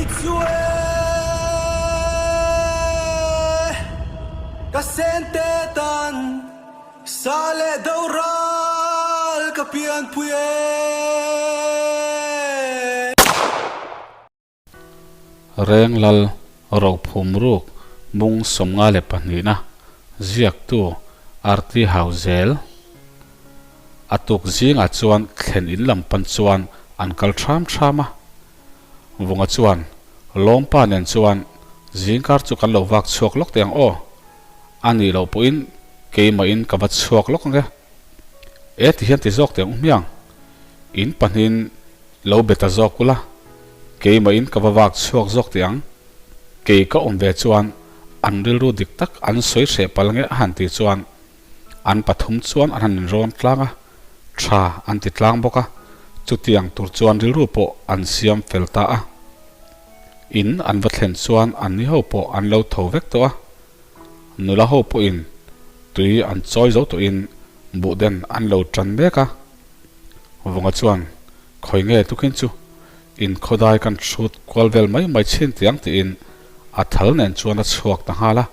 Kei chu e ka sente tan sa leh do ral ka pianpui e. Renglal Rophum Ruk Mung 52na ziaktu Arti Hauzel a tuk zingah chuan thlen in lam pan chuan an kal thram thram a. Vunga chuan Lawmpa nen chuan zingkar chu kan lo vak chhuak lawk teh ang aw. A nih loh pawhin keimahin ka va chhuak lawk ang e. E ti hian ti zawk teh ang u hmiang. In pahnihin lo be ta zawk ula, keimahin ka va vak chhuak zawk teh ang. Kei ka awm ve chuan an rilru dik tak an sawi hreh pal nge a han tih chuan an pathum chuan an han inrawn tlang a, tha an ti tlang bawk a, chutiang tur chuan rilru pawh an siam fel ta a. In an va thlen chuan an ni ho pawh an lo tho vek tawh a, nula ho pawhin tui an chawi zo tawhin buhden an lo tan mek a. Vunga chuan, Khawi nge tukin chu in khawdai kan hrut kual vel mai mai chhin tiang tiin a thal nen chuan a chhuak ta nghal a.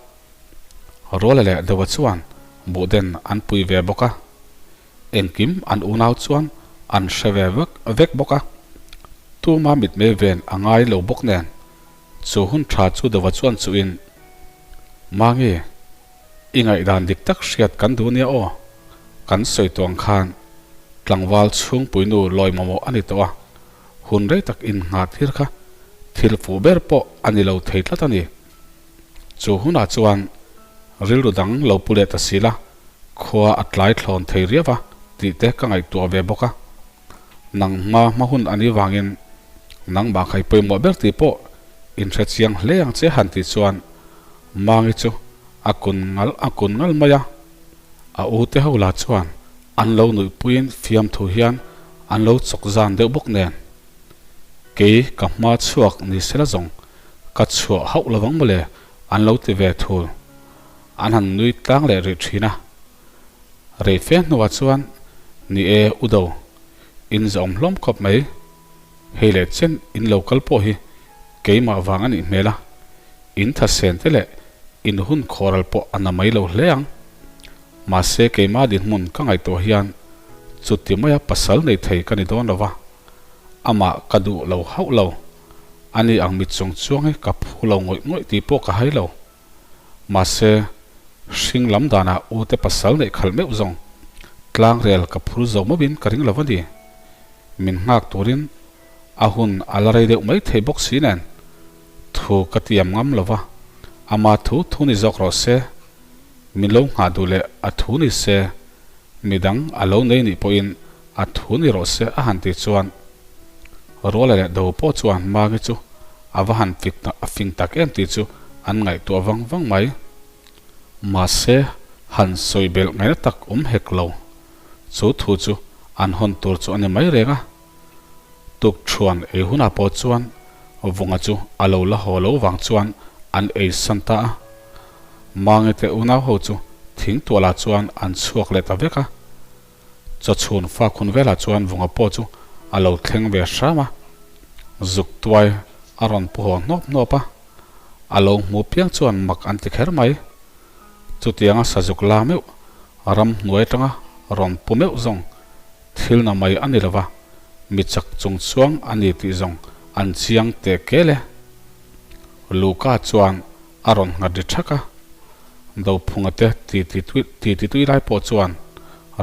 Ruala leh Deuha chuan buhden an pui ve bawk a, engkim an unau chuan an hre ve vek vek bawk a, tuma mitmei ven a ngai lo bawk nen chu hun tha chu Deuha chuan chuhin, Mangi, i ngaihdan dik tak hriat kan duh nia aw, kan sawi tawh ang khan tlangval chhungpuinu lawi mamawh a ni tawh a, hun rei tak inngah thil kha thil fuh ber pawh a ni lo thei tlat a ni. Chu hunah chuan rilru dang lo pu leh ta si la, khua a tlai thlawn thei riau a tih te ka ngaihtuah ve bawk a. Nang hma hma hun a nih vangin nangmah kha i pawimawh ber tih pawh inhre chiang hle ang che han tih chuan Mangi chu a kun ngal a kun ngal mai a. A u te ho lah chuan an lo nuihpuiin fiamthu hian an lo chawk zan deuh bawk nen. Kei ka hma chhuak ni sela zawng ka chhuah hauh lovang mawle an lo ti ve thul. An han nui tlang leh rih thin a. Rei fe hnuah chuan ni e u do, in zawm hlawm khawp mai. Hei leh chen in lo kal pawh hi keimah vang a nih hmel a, in thasen te leh in hun khawral pawh a na mai lo hle ang. Mahse keimah dinhmun ka ngaihtuah hian chuti maia pasal nei thei ka ni dawn lo va. Amah ka duh lo hauh lo. Ani ang mit chung chuang hi ka phu lo ngawih ngawih tih pawh ka hai lo. Mahse, hring lam danah u te pasal neih khalh meuh zawng tlangrel ka phur zo mauhin ka ring lo a ni. Min nghak turin a hun a la rei deuh mai thei bawk si nen thu ka tiam ngam lo va, ama thu thu ni zawk rawh se, min lo nghah duh leh a thu ni se, midang a lo nei nih pawhin A thu ni rawh se a han tih chuan Ruala leh Do pawh chuan Mangi chu a va han fik a fing tak em tih chu an ngaihtuah vang vang mai. Mahse han sawi belh ngaihna tak awm hek lo. Chu thu chu an hawn tur chu a ni mai reng a. Tuk thuan ei hunah pawh chuan Vunga chu a lo la haw lo vang chuan an ei san ta a. Mangi te unau ho chu thingtualah chuan an chhuak leh ta vek a. Chawchhun fakhun velah chuan Vunga pawh chu a lo thleng ve hram a, zuk tuai a rawn pu haw hnawp hnawp a, a lo hmu piang chuan mak an ti kher mai. Chutianga sazuk la meuh, ram hnuai atanga rawn pu meuh zawng thil na mai a ni lova, mi chak chung chuang a ni tih zawng an chiang teh kel e. Luka chuan a rawn nghat ri thak a, Dophunga te ti ti tui lai pawh chuan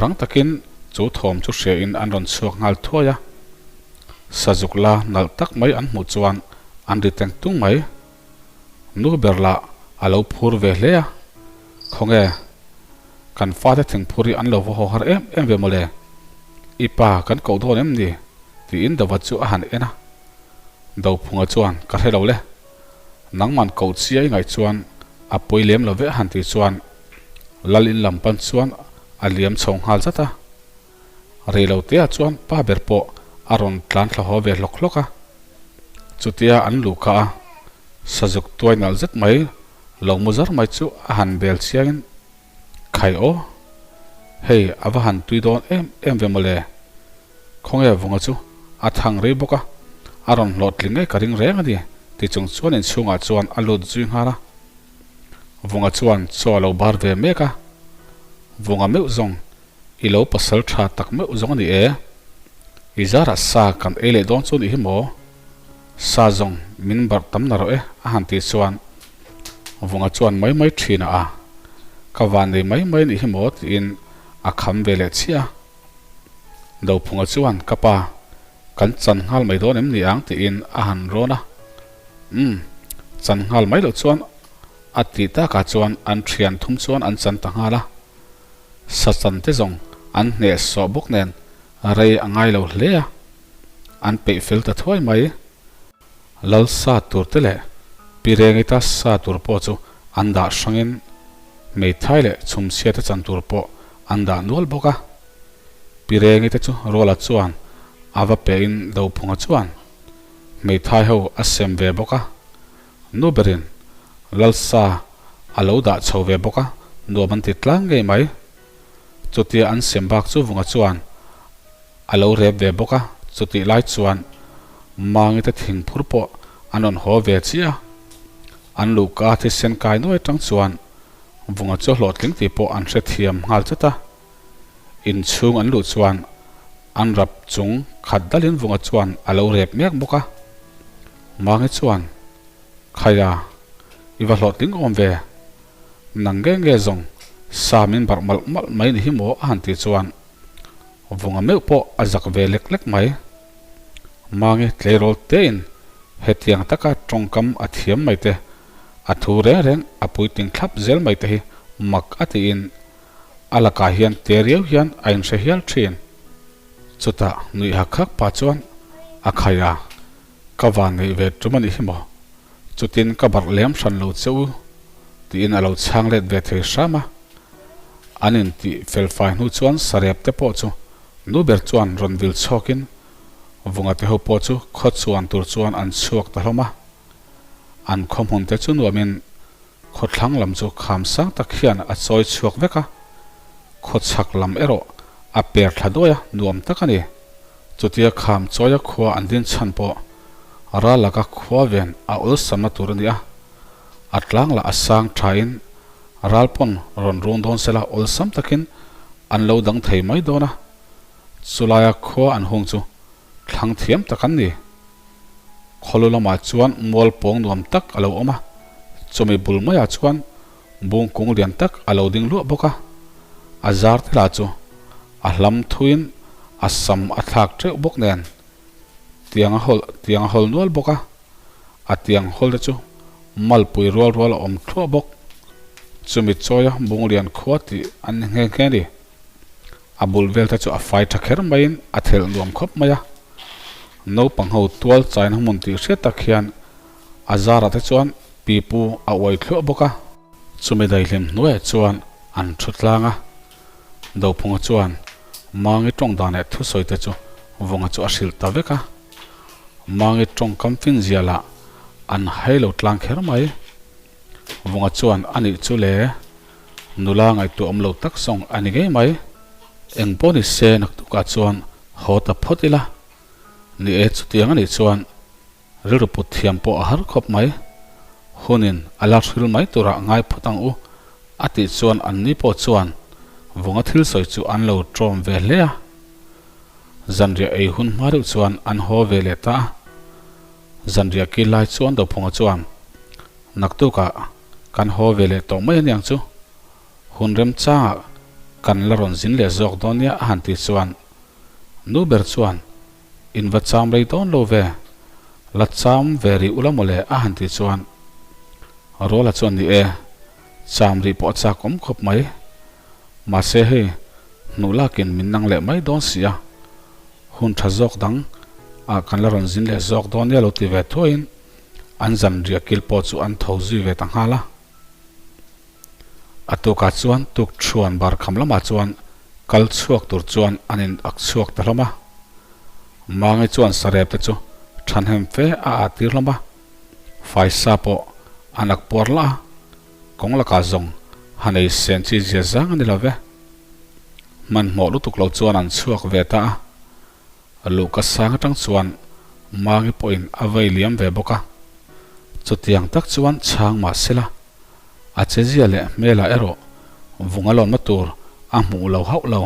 rang takin chu thawm chu hria in an rawn chhuak nghal thuai a, Sazuk la nalh tak mai an hmuh chuan an ri teng tung mai. Nu ber lah a lo phur ve hle a, Khawnge, kan fate thingphur hi an lo va haw har em em ve mawle, i pa kan koh dawn em ni? tiin Dova chu a han en a, Dophunga chuan ka hre lo le. Nangman koh chiah i ngaih chuan a pawi lem lo ve a han tih chuan Lal in lam pan chuan a liam chho nghal zat a. Rei lo te ah chuan pa ber pawh a rawn tlan thla haw ve hlawk hlawk a. Chutia an luh kha a sazuk tuai nalh zet mai lo mu zar mai chu a han bel chiangin Khai aw, hei a va han tui dawn em em ve mawle. Khawnge vunga chu a thang rei bawk a, a rawn hlawhtling ngei ka ring reng a ni, Ti chung chuan inchhungah chuan a lut zui nghal a. Vunga chuan chaw a lo bar ve mek a. Vunga meuh zawng I lo pasal tha tak meuh zawng a ni e. I zarah sa kan ei leh dawn chu nih hi maw? Sa zawng min barh tam na rawh e a han tih chuan Vunga chuan mai mai thin a a. Ka van nei mai mai nih hi maw tiin a kham ve leh chiah a. Dophunga chuan ka pa kan chan nghal mai dawn em ni ang tiin a han rawn a. Umm, chan nghal mai loh chuan a tih takah chuan an thian thum chuan an chan ta nghal a. Satan te zawng an hneh sawh bawk nen rei a ngai lo hle a, an peih fel ta thuai mai. Lal sa tur te leh Pi Rengita sa tur pawh chu an dah hrangin hmeithai leh chhumchhia te chan tur pawh an dah nual bawk a. Pi Rengita chu Ruala chuan a va pehin Dophunga chuan hmeithai ho a sem ve bawk a. Nu berin Lalsa a lo dah chho ve bawk a, nuam an ti tlang ngei mai. Chutia an sem bak chu Vunga chuan a lo rep ve bawk a, chutih lai chuan Mangite thingphur pawh an rawn haw ve chiah a. An luhka thisen kai nuai tang chuan Vunga chu hlawhtling tih pawh an hrethiam nghal chat a. Inchhung an luh chuan an rap chung khat dalin Vunga chuan a lo rep mek bawk a. Mangi chuan, Khaia, i va hlawhtling awm ve. Nang nge nge zawng sa min barh malh malh mai ni hi maw a han tih chuan Vunga meuh pawh a zak ve lek lek mai. Mangi tleirawl tein hetiang taka tawngkam a thiam mai te, a thu reng reng a puitling thlap zel mai te hi mak a tiin A lakah hian te riau hian a inhre hial thin. Chutah nuih hak hak pah chuan a khai a, Ka van neih ve tum a nih hi maw? Chutin ka barh lem hran lo che u tiin a lo chhang let ve thei hram a. An intih fel fai hnu chuan sarep te pawh chu nu ber chuan rawn vil chhawkin Vunga te ho pawh chu khaw chuan tur chuan an chhuak ta hlawm a. An khaw hmun te chu nuamin Khawthlang lam chu kham sang tak hian a chawi chhuak vek a, khawchhak lam erawh a per thla duai a, nuam tak a ni. Chutia kham chawia khua an din chhan pawh ral laka khua ven a awlsamna tur a ni a, a tlang lah a sang thain ral pawn rawn run dawn sela awlsam takin an lo dang thei mai dawn a, chulaia khua an hung chu thlang thiam tak an ni. Khawlu lamah chuan mual pawng nuam tak a lo awm a, chumi bul maiah chuan bung kung lian tak a lo ding luah bawk a. A zar te lah chu a hlam thuin a sam a thlak teuh bawk nen tiang a hawl tiang a hawl nual bawk a, a tiang hawl te chu malpui rual rual a awm thluah bawk. Chumi chawia bung lian khua tih an ni nghe nghe a ni. A bul vel te chu a fai tha kher maiin a thelh nuam khawp mai a. Naupang ho tual chaina hmun tih hriat tak hian a zarah te chuan pipu a uai thluah bawk a. Chumi daihlim hnuaiah chuan an thu tlang a. Dophunga chuan Mangi tawng dan leh thusawi te chu Vunga chu a hrilh ta vek a. Mangi tawngkam finzia lah an hai lo tlang kher mai. Vunga chuan a nih chu le. Nula ngaihtuah awm lo tak zawng a ni ngei mai. Eng pawh ni se naktukah chuan haw ta phawt ila. Ni e chutiang a nih chuan rilru put thiam pawh a har khawp mai. Hunin a la hril mai turah ngai phawt ang u a tih chuan anni pawh chuan Vunga thil sawi chu an lo tawm ve hle a. Zanriah ei hun hma deuh chuan an haw ve leh ta a. Zanriah kil lai chuan Dophunga chuan naktukah Kan haw ve leh tawh mai aniang chu. Hun remchangah kan la rawn zin leh zawk dawn nia a han tih chuan nu ber chuan in va cham rei dawn lo ve, la cham ve rih ula mawle a han tih chuan Ruala chuan ni e, cham rih pawh a chak awm khawp mai. Mahse hei hnuh lakin min nang leh mai dawn si a, hun tha zawk dang ah kan la rawn zin leh zawk dawn nia lo ti ve thuaiin An zanriah kil pawh chu an tho zui ve ta nghal a. A tukah chuan tuk thuan bar kham lamah chuan kal chhuak tur chuan an in ak chhuak ta hlawm a. Mangi chuan sarep te chu thanhem fe a ah tir hlawm a. Faisa pawh an ak puar lah a, kawng lakah zawng han ei sen chi zia zang a ni lo ve. Hmanhmawh lutuk lo chuan an chhuak ve ta a. Luhka sang atang chuan Mangi pawhin a vei liam ve bawk a. Chutiang tak chuan chhang mah sela, a chezia leh hmelah erawh vung a lawnna tur a hmuh lo hauh lo.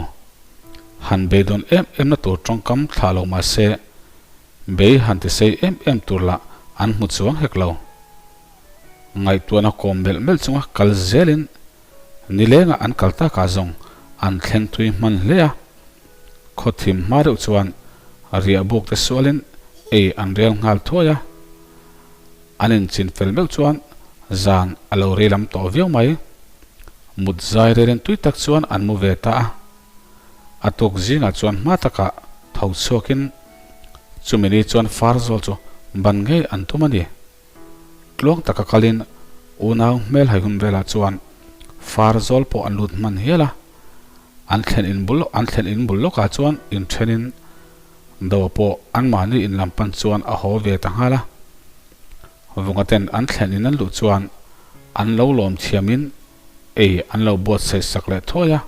Han beidawn em emna tur tawngkam thlah lo mah se, bei han tisei em em tur lah an hmu chuang hek lo. Ngaihtuahna kawm melh melh chunga kal zelin nilengah an kal takah zawng an thleng thui hman hle a. Khaw thim hma deuh chuan riah buk te sualin ei an rel nghal thuai a. An inchin fel meuh chuan zan a lo rei lam tawh viau mai. Mut zai relin tui tak chuan an mu ve ta a. A tuk zingah chuan hma takah tho chhuakin chumi ni chuan far zawl chu ban ngei an tum a ni. Tluang taka kalin unau hmel hai hun velah chuan far zawl pawh an lut hman hial a. An thlen in bul an thlen in bul lawkah chuan inthenin do pawh anmahni in lam pan chuan a haw ve ta nghal a. Vungaten an thlen in an luh chuan an lo lawm thiamin ei an lo buatsaih sak leh thuai a.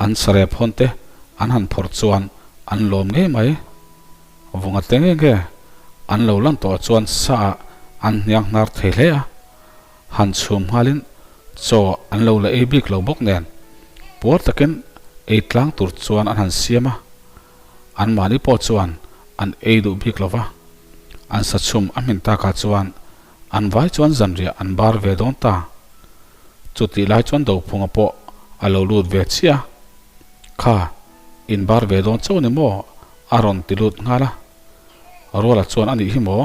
An sarep hawn te an han phawrh chuan an lawm ngei mai. Vungate nge nge an lo lan tawh chuan sa ah an hniang hnar thei hle a. Han chhum nghalin chaw an lo la ei bik lo bawk nen puar takin ei tlang tur chuan an han siam a, anmahni pawh chuan an ei duh bik lo va, an sa chhum a hmin takah chuan an vai chuan zanriah an bar ve dawn ta. Chutih lai chuan Dophunga pawh a lo lut ve chiah a, Kha, in bar ve dawn chauh ni maw? a rawn ti lut nghal a. Ruala chuan a nih hi maw?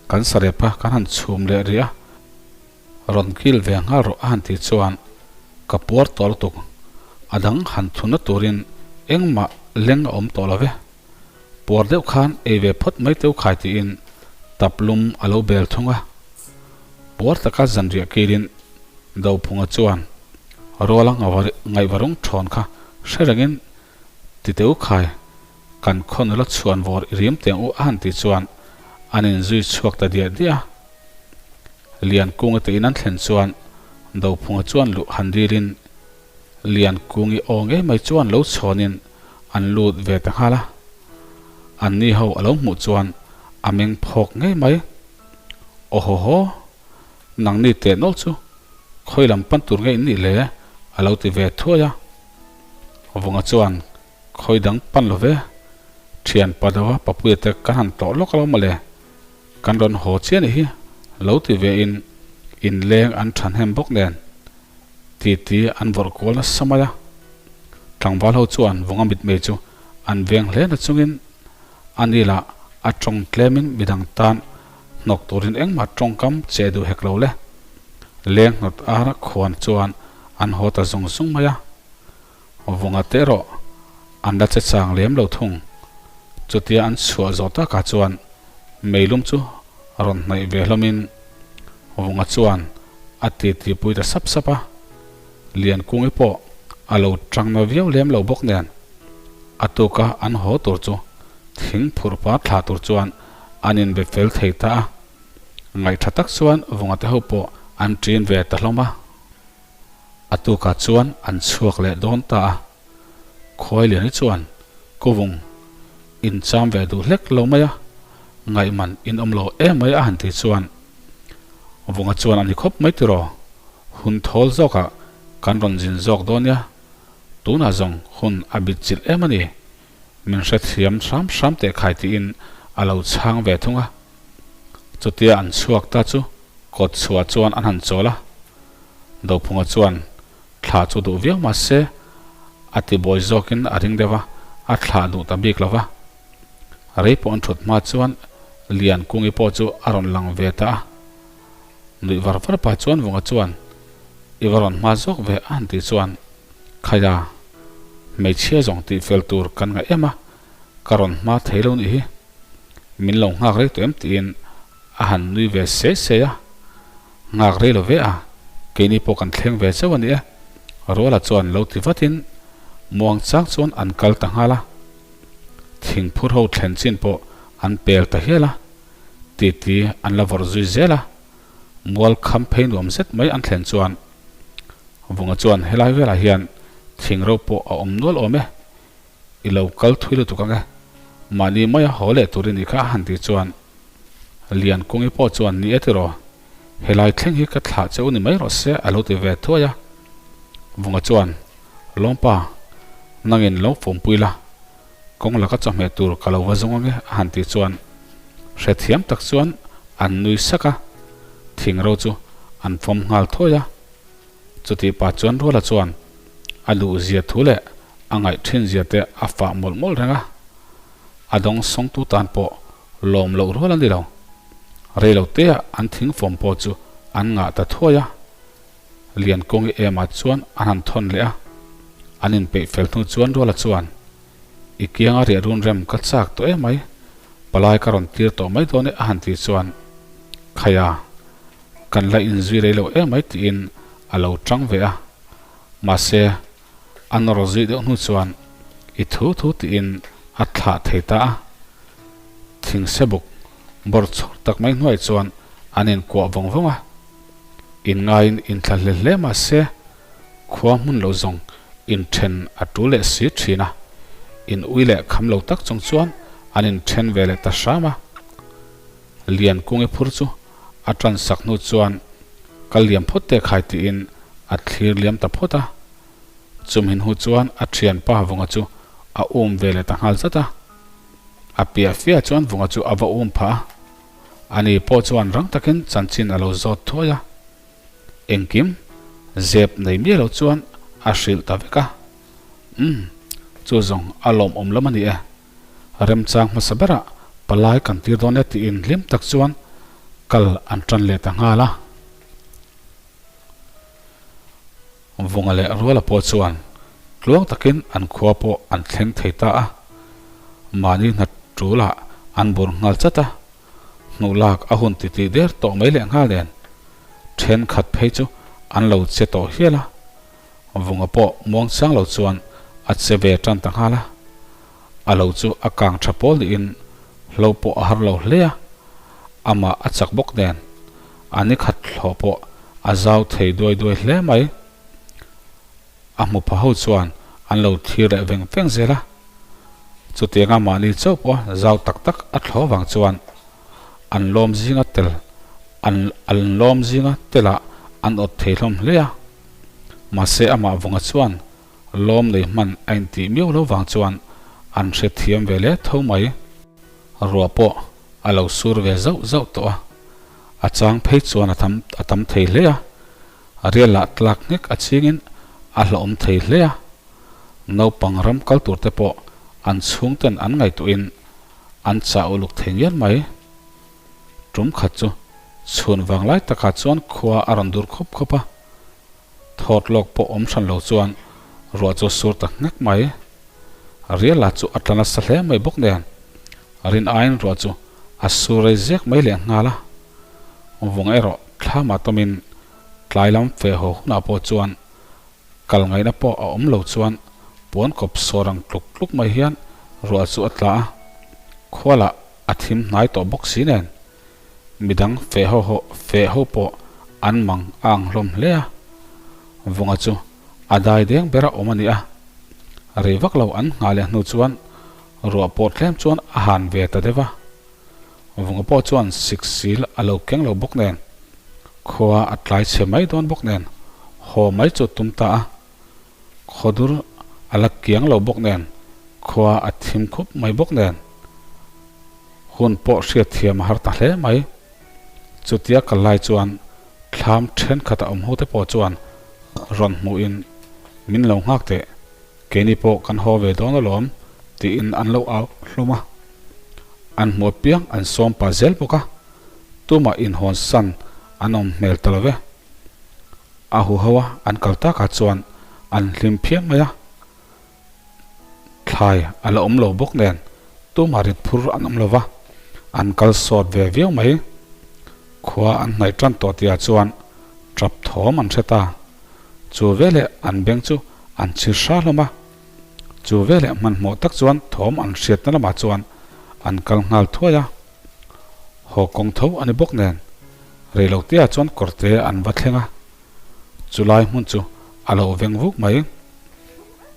Kan sarep a kan han chhum leh rih a, rawn kil ve nghal rawh a han tih chuan ka puar tawh lutuk, a dang han thunna turin engmah leng a awm tawh lo ve. Puar deuh khan ei ve phawt mai teu khai tiin tap lum a lo bel thung a. Puar taka zanriah kilin Dophunga chuan Ruala ngaihvarung thawn kha hre rengin ti teu khai. Kan khaw nula chhuan vawr i rim teng u a han tih chuan an inzui chhuak ta diah diah a. Liankunga te in an thlen chuan Dophunga chuan luh han dilin Liankungi aw ngei mai chuan lo chhawnin an lut ve ta nghal a. Anni ho a lo hmuh chuan a meng phawk ngei mai. Awhawhaw, nangni teh nawlh chu khawi lam pan tur nge in nih le? a lo ti ve thuai a. Vunga chuan Khawi dang pan lo ve. Thian pa deuha Papuia te kan han tlawh lawk alo mawle. Kan rawn haw chiah nih hi lo ti ve in inleng an tha hnem bawk nen titi an vawrh kual nasa mai a. Tlangval ho chuan vunga mitmei chu an veng hle na chungin a ni lah a tawng tlemin midang tan hnawk turin engmah tawngkam che duh hek lo le. Leng hnawt ar khuan chuan an haw ta zung zung mai a. Vunga te erawh an la che chang lem lo thung. Chutia an chhuah zawh takah chuan meilum chu rawn hnaih ve hlawmin Vunga chuan a titi pui ta sap sap a. Liankungi pawh a lo tang na viau lem lo bawk nen a tuka an haw tur chu thing phurh par thla tur chuan an inbe fel thei ta a. Ngaih tha tak chuan Vunga te ho pawh an ṭin ve ta hlawm a. A tukah chuan an chhuak leh dawn ta a, Khuailiani chuan Kuvung in cham ve duh hlek lo mai a, ngaihman in awm lo em mai a han tih chuan Vunga chuan a ni khawp mai tiraw, hun thawl zawkah kan rawn zin zawk dawn nia, tunah zawng hun a bit chilh em a ni, min hrethiam hram hram teh khai tiin a lo chhang ve thung a. Chutia an chhuak ta chu kawt chhuah chuan an han chawl a. Dophunga chuan thlah chu duh viau mah se a ti bawi zawkin a ring deuh a, a thlah duh ta bik lo va. Rei pawh an thut hma chuan Liankungi pawh chu a rawn lang ve ta a. Nuih var var pah chuan Vunga chuan I va rawn hma zawk ve a han tih chuan Khaia, hmeichhia zawng tih fel tur kan ngaih em a, ka rawn hma thei lo nih hi. Min lo nghak rei tawh em tiin a han nui ve se se a, nghak rei lo ve a, keini pawh kan thleng ve chauh a ni e, Ruala chuan lo ti vatin muang chang chuan an kal ta nghal a, thingphur ho thlen chin pawh an pel ta hial a, titi an la vawrh zui zel a, mual kham phei nuam zet mai an thlen chuan Vunga chuan helai velah hian thing ro pawh a awm nual awm e, I lo kal thui lutuk ang e, mahni maia haw leh tur i nih kha a han tih chuan. Liankungi pawh chuan ni e tiraw, helai thleng hi ka thlah che u ni mai rawh se a lo ti ve thuai a. Vunga chuan, Lawmpa, nangin lo fawmpui la, kawng laka chawhmeh tur ka lo va zawng ange a han tih chuan hrethiam tak chuan an nui sak a, thingro chu an fawm nghal thuai a. Chutih pah chuan Ruala chuan a luh zia thu leh a ngaih thin zia te a fah mawlh mawlh reng a, a dawng sawngtu tan pawh lawm loh rual a ni lo. Rei lo teah an thingfawm pawh chu an ngah ta thuai a, Liankawngi emah chuan an han thawn leh a, an inpeih fel hnu chuan Ruala chuan, I kianga riah run rem ka chak tawh emai, palai ka rawn tir tawh mai dawn e a han tih chuan, Khaia, kan la inzui rei lo emai tiin a lo tang ve a, mahse a nawr zui deuh hnu chuan i thu thu tiin a thlah thei ta a. Thingse buk bawrh chhawr tak mai hnuai chuan an inkuah vawng vawng a, inngaiin inthla hle hle mahse khua hmun lo zawng inthen a tul leh si thin a, in ui leh kham lo tak chung chuan an inthen ve leh ta hram a. Liankungi phur chu a tan sak hnu chuan ka liam phawt te khai tiin a thlir liam ta phawt a. Chumhin hu chuan a thianpa Vunga chu a um ve leh ta nghal zat a. A piah fiah chuan Vunga chu a va um phah a. Ani pawh chuan rang takin chanchin a lo zawt thuai a. Engkim zep nei miah lo chuan a hrilh ta vek a. Umm, chu zawng a lawmawm lam a ni e. Remchang hmasa berah palai kan tir dawn e tiin hlim tak chuan kal an tan leh ta nghal a. Vunga leh Ruala pawh chuan tluang takin an khua pawh an thleng thei ta a. Mahni hna tulah an bur nghal chat a, hnuh lak a hun titih der tawh mai leh nghal nen thenkhat phei chu an lo che tawh hial a. Vunga pawh muangchang lo chuan a che ve tan ta nghal a, a lo chu a kang tha pawl niin hlo pawh a har lo hle a, amah a chak bawk nen a ni khat hlawh pawh a zau thei duai duai hle mai. A hmu pha ho chuan an lo thlir leh veng veng zel a, chutianga mahni chauh pawh zau tak tak a thlawh vang chuan an lawm zinga tel an an lawm zinga telah an awt thei hlawm hle a. Mahse amah vunga chuan lawm nei hman a intih miau lo vang chuan an hrethiam ve leh tho mai. Ruah pawh a lo sur ve zauh zauh tawh a, a chang phei chuan a tham a tam thei hle a, rial ah tlak nghek a chingin a hlauhawm thei hle a. Naupang ram kal tur te pawh an chhungten an ngaihtuahin an chah uluk thei ngial mai. Tum khat chu chhun vang lai takah chuan khua a rawn dur khawp khawp a, thawt lawk pawh awm hran lo chuan ruah chu a sur ta nghek mai. Riala chu a tla nasa hle mai bawk nen, rin aiin ruah chu a sur rei zek mai leh nghal a. Vung erawh thlamah tawmin tlai lam fe haw hunah pawh chuan Kal ngaihna pawh a awm lo chuan puan kawp sawr ang tluk tluk mai hian ruah chu a tla a, khualah a thim hnai tawh bawk si nen midang feh ho ho feh ho pawh an mang a ang hlawm hle a, Vunga chu a dai deng bera awm a ni a, rei vak lo an nghah leh hnu chuan ruah pawh tlem chuan a han ve ta deuh a, Vunga pawh chuan siksil a lo keng lo bawk nen Khua a tlai chhe mai dawn bawk nen haw mai chu tum ta a, khawdur a la kiang lo bawk nen khua a thim khup mai bawk nen hun pawh hriatthiam a har ta hle mai. Chutia kal lai chuan thlam thenkhat a awm ho te pawh chuan rawn hmuhin min lo nghak teh, keini pawh kan haw ve dawn alawm tiin an lo au hlawm a. An hmu apiang an sawm pah zel bawk a, tumah inhawn san an awm hmel ta lo ve. A huho a an kal takah chuan an hlim phian mai a, thlai a la awm lo bawk nen tumah rit phur an awm lo va, an kal sawt ve viau mai. Khua an hnaih tan tawh tihah chuan tap thawm an hre ta. Chu veleh an beng chu an chhir hra hlawm a. Chu veleh hmanhmawh tak chuan thawm an hriatna lamah chuan an kal nghal thuai a. Haw kawng tho a ni bawk nen, reiloteah chuan kawrte an va thleng a, chulai hmun chu a lo veng vuk mai.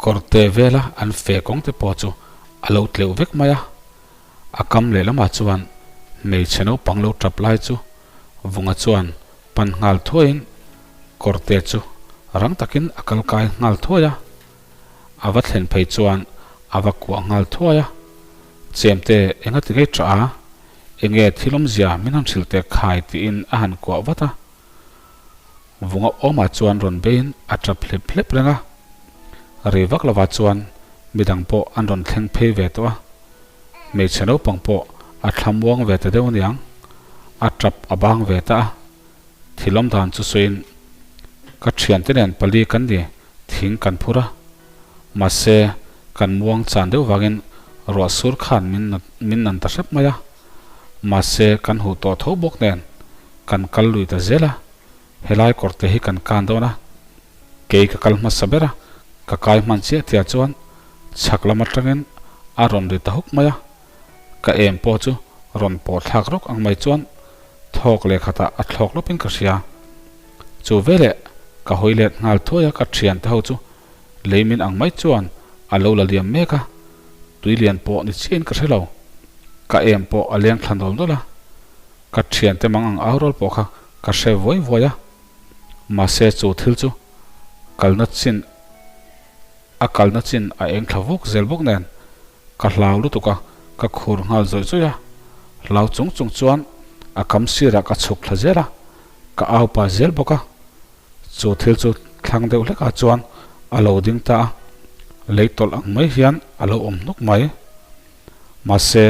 Kawrte vela an fe kawng te pawh chu a lo tleuh vek mai a, a kam lehlamah chuan. Hmeichhe naupang lo tap lai chu Vunga chuan pan nghal thuaiin kawrte chu rang takin a kal kai nghal thuai a. A va thlen phei chuan a va kuah nghal thuai a. Chemte enga ti ngei tah a, enge thil awmzia min han hrilh teh khai tiin a han kuah vat a. Vunga awmah chuan rawn beiin a tap hlep hlep reng a. Rei vak lovah chuan midang pawh an rawn thleng phei ve tawh a. Hmeichhe naupang pawh a thlamuang ve ta deuh aniang, a tap a bang ve ta a. Thil awm dan chu sawiin, Ka thiante nen pali kan ni, thing kan phur a. Mahse, kan muang chan deuh vangin ruah sur khan min min nan ta hrep mai a. Mahse, kan huh tawh tho bawk nen kan kal lui ta zel a, helai kawr te hi kan kan dawn a. Kei ka kal hmasa ber a, ka kai hman chiah tia chuan chhak lam atangin a rawn ri ta huk mai a, ka em pawh chu rawn pawh thlak rawk ang mai chuan thawk leh khatah a thlawk lawpin ka hria. Chu veleh ka hawi let nghal thuai a, ka thiante ho chu lei min ang mai chuan a lo la liam mek a, tui lian pawh ni chiahin ka hre lo. Ka em pawh a leng thla nawl nawl a, ka thiante mang ang au rawl pawh kha ka hre vuai vuai a. Mahse chu thil chu kalna chin a kalna chin a eng thla vuk zel bawk nen ka hlau lutuk a, ka khur nghal zawih zawih a. Hlau chung chung chuan a kam sirah ka chhuk thla zel a, ka au pa zel bawk a. Chu thil chu thlang deuh hlekah chuan a lo ding ta a, lei tawlh ang mai hian a lo awm hnuk mai. Mahse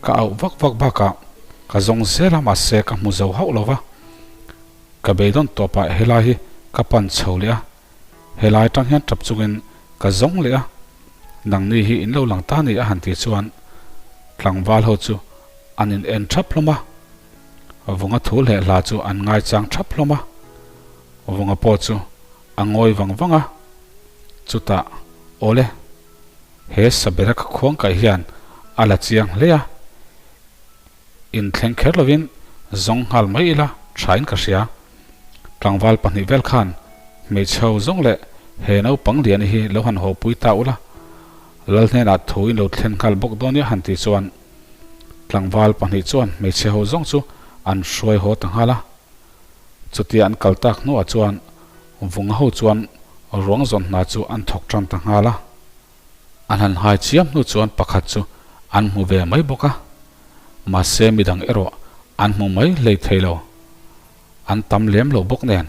Ka auh vak vak bakah ka zawng zel a mahse ka hmu zo hauh lo va. Ka beidawn tawpah helai hi ka pan chho leh a, helai atang hian tap chungin ka zawng leh a, nangni hi in lo lang ta ni a han tih chuan tlangval ho chu an in en thap hlawm a, Vunga thu leh hla chu an ngaichang thap hlawm a, Vunga pawh chu a ngawi vang vang a, chutah awle. He Sabera ka khuang kaih hian a la chiang hle a, inthleng kher lovin zawng nghal mai ila thain ka hria. Tlangval pahnih vel khan hmeichhe ho zawng leh he naupang lian hi lo han haw pui ta ula, Lal hnenah thu in lo thlen nghal bawk dawn nia han tih chuan tlangval pahnih chuan hmeichhe ho zawng chu an hruai haw ta nghal a. Chutia an kal tak hnuah chuan Vunga ho chuan ruang zawn hna chu an thawk tan ta nghal a. An han hai chiam hnu chuan pakhat chu an hmu ve mai bawk a, mahse midang erawh an hmu mai hlei thei lo. An tam lem lo bawk nen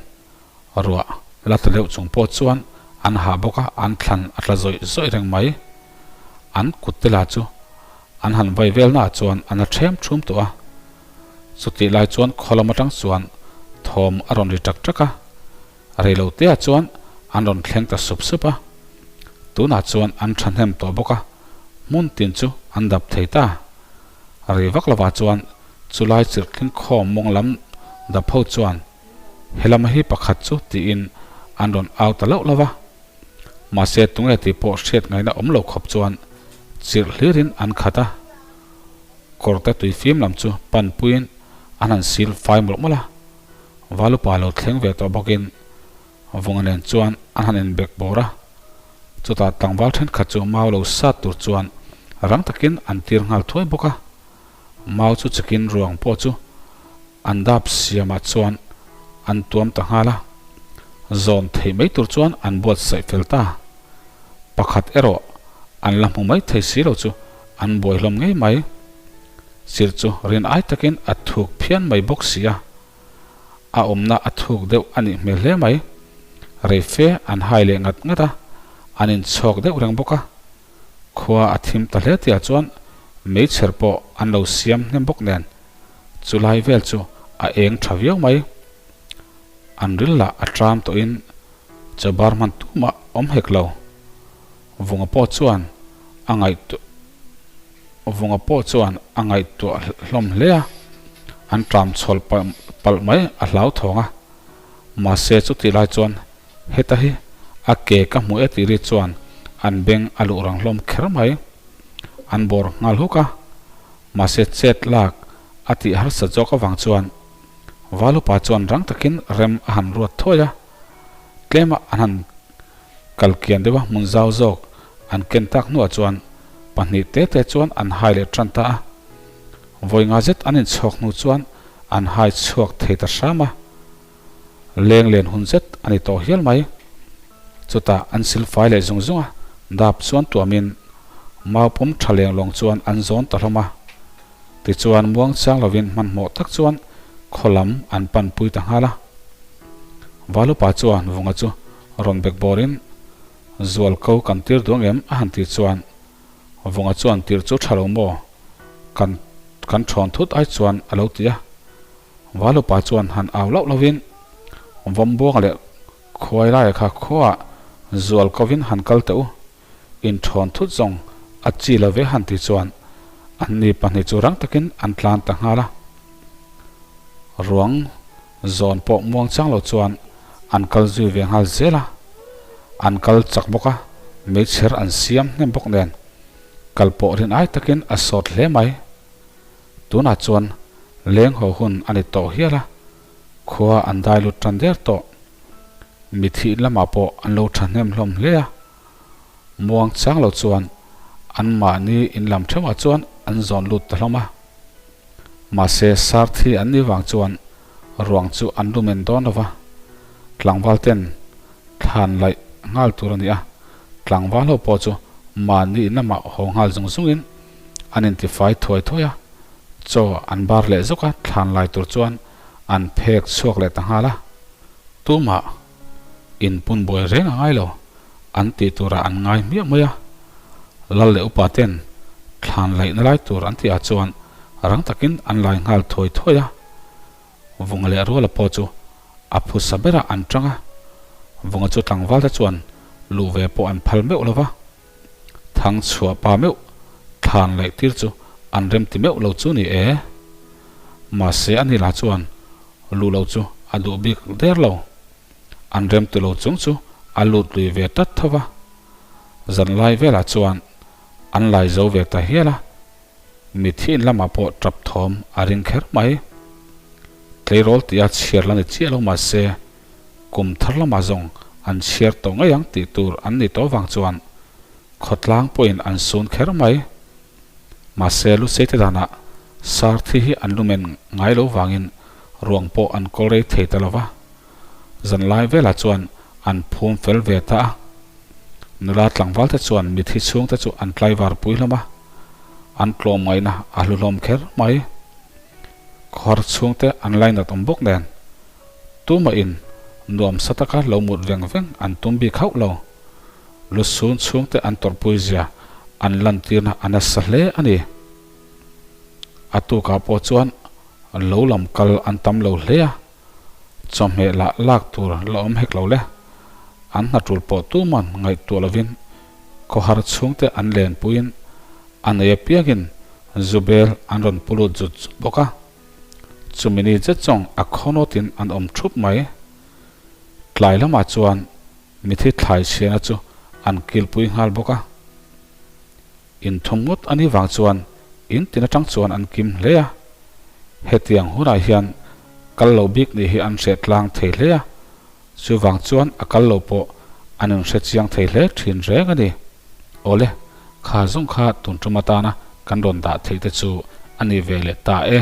ruah la ta deuh chung pawh chuan an hah bawk a, an thlan a tla zawih zawih reng mai. An kut te lah chu an han vai vel naah chuan an la ṭhem ṭhum tawh a. Chutih lai chuan khaw lam atang chuan thawm a rawn ri ṭak ṭak a, rei lo te ah chuan an rawn thleng ta sup sup a. Tunah chuan an thahnem tawh bawk a, hmun tin chu an dap thei ta. Rei vak lovah chuan chulai chirhtling khawm mawng lam dap ho chuan helam hi pakhat chu tiin an rawn au ta lauh lauh a. Mahse tunge tih pawh hriat ngaihna awm lo khawp chuan chirh hlirin an khat a. Kawrte tui fim lam chu panpuiin an han sil fai mawlh mawlh a, Valupa lo thleng ve tawh bawkin Vunga nen chuan an han inbek bawr a. Chutah tlangval thenkhat chu mau lo sat tur chuan rang takin an tir nghal thuai bawk a. Mau chu chikin ruang pawh chu an dap siamah chuan an tuam ta nghal a, zawn theih mai tur chuan an buatsaih fel ta. Pakhat erawh an la hmu mai thei si lo chu an buai hlawm ngei mai. Chirh chu rin ai takin a thuk phian mai bawk si a, a awmna a thuk deuh a nih hmel hle mai. Rei fe an hai leh ngat ngat a, an inchhawk deuh reng bawk a. Khua a thim ta hle tihah chuan meichher pawh an lo siam hnem bawk nen chulai vel chu a eng tha viau mai. An ril lah a tram tawhin chaw bar hman tumah awm hek lo. Vunga pawh chuan a ngaihtuah Vunga pawh chuan a ngaihtuah hlawm hle a, an tram chhawl palh mai a hlauthawng a. Mahse chutih lai chuan heta hi a ke ka hmu e tih ri chuan an beng a luh rang hlawm kher mai. An bawr nghal huk a, mahse chet lak a tih harsa zawk avang chuan Valupa chuan rang takin rem a han ruat thuai a, tlema an han Kal kian deuha hmun zau zawk an ken tak hnuah chuan pahnih te te chuan an hai leh tan ta a. Vawi nga zet an inchhawk hnu chuan an hai chhuak thei ta hram a. Leng len hun zet a ni tawh hial mai. Chutah an silfai leh zung zung a, dap chuan tuamin mau pum tha leng lawng chuan an zawn ta hlawm a. Tichuan muang chiang lovin hmanhmawh tak chuan khaw lam an panpui ta nghal a. Valupa chuan Vunga chu rawn bek bawrin Zual ko kan tir duang em a han tih chuan Vunga chuan tir chu tha lo maw? Kan kan thawn thut ai chuan a lo ti a. Valupa chuan han au lauh lovin Vawmbuanga leh Khuai laia kha khuaah zual kovin han kal teh u, inthawn thut zawng a chi lo ve han ti chuan anni pahnih chu rang takin an tlan ta nghal a. Ruang zawn pawh muang chang lo chuan an kal zui ve nghal zel a, an kal chak bawk a, meichher an siam hnem bawk nen kal pawh rin ai takin a sawt hle mai. Tunah chuan leng haw hun a ni tawh hial a, Khua an dai lut tan der tawh. Mithih lamah pawh an lo thahnem hlawm hle a. Muang chang lo chuan anmahni in lam theuhah chuan an zawn lut ta hlawm a. Mahse sarthi an nih vang chuan ruang chu an lumen dawn lo va. Tlangval ten thlan laih nghal tur a ni a. Tlangval ho pawh chu mahni in lamah haw nghal zung zungin an intifai thuai thuai a. Chaw an bar leh zawk a, thlan lai tur chuan an phek chhuak leh ta nghal a. Tumah inpun buai reng a ngai lo, an tih turah an ngai hmiah mai a. Lal leh upa ten thlan laihna lai tur an tihah chuan rang takin an lai nghal thuai thuai a. Vunga leh Ruala pawh chu a phusa berah an tang a, Vunga chu tlangval te chuan luh ve pawh an phal meuh lo va. Thang chhuah pa meuh thlan laih tir chu an rem ti meuh lo chu ni e. Mahse a ni lah chuan luh lo chu a duh bik der lo. An rem ti lo chung chu a lut lui ve tat tho va. Zan lai velah chuan an lai zo ve ta hial a. Mithi in lamah pawh tap thawm a ring kher mai. Tleirawl tia chhiar la ni chiah lo mahse kum thar lamah zawng an chhiar tawh ngei ang tih tur an ni tawh vang chuan khawtlang pawhin an sun kher mai. Mahse Luseite danah Sarthi hi an lumen ngai lo vangin ruang pawh an kawl rei thei ta lo va. Zanlai velah chuan an phum fel ve ta a. Nula tlangval te chuan mithi chhungte chu an tlaivar pui hlawm a, an tlawm ngaihna a hlu hlawm kher mai. Khawhar chhungte an lainat awm bawk nen tumah in nuam sa taka lo mut veng veng an tum bik hauh lo. Lusun chhungte an tawrhpui zia an lantirna a nasa hle a ni. A tukah pawh chuan lo lam kal an tam lo hle a. Chawhmeh lah lak tur la awm hek lo le. An hna tul pawh tuman ngaihtuah lovin khawhar chhungte an lenpuiin a nei apiangin Zubel an rawn pu lut zut zut bawk a. Chumi ni zet zawng a khawnawtin an awm thup mai. Tlai lamah chuan mithi thlai chhiana chu an kilpui nghal bawk a. Inthum ngawt a nih vang chuan in tin atang chuan an kim hle a. Hetiang hunah hian kal lo bik nih hi an hreh tlang thei hle a, chuvang chuan a kal lo pawh an inhre chiang thei hle thin reng a ni. Awle, kha zawng kha tun tum atana kan rawn dah theih te chu a ni ve leh ta e.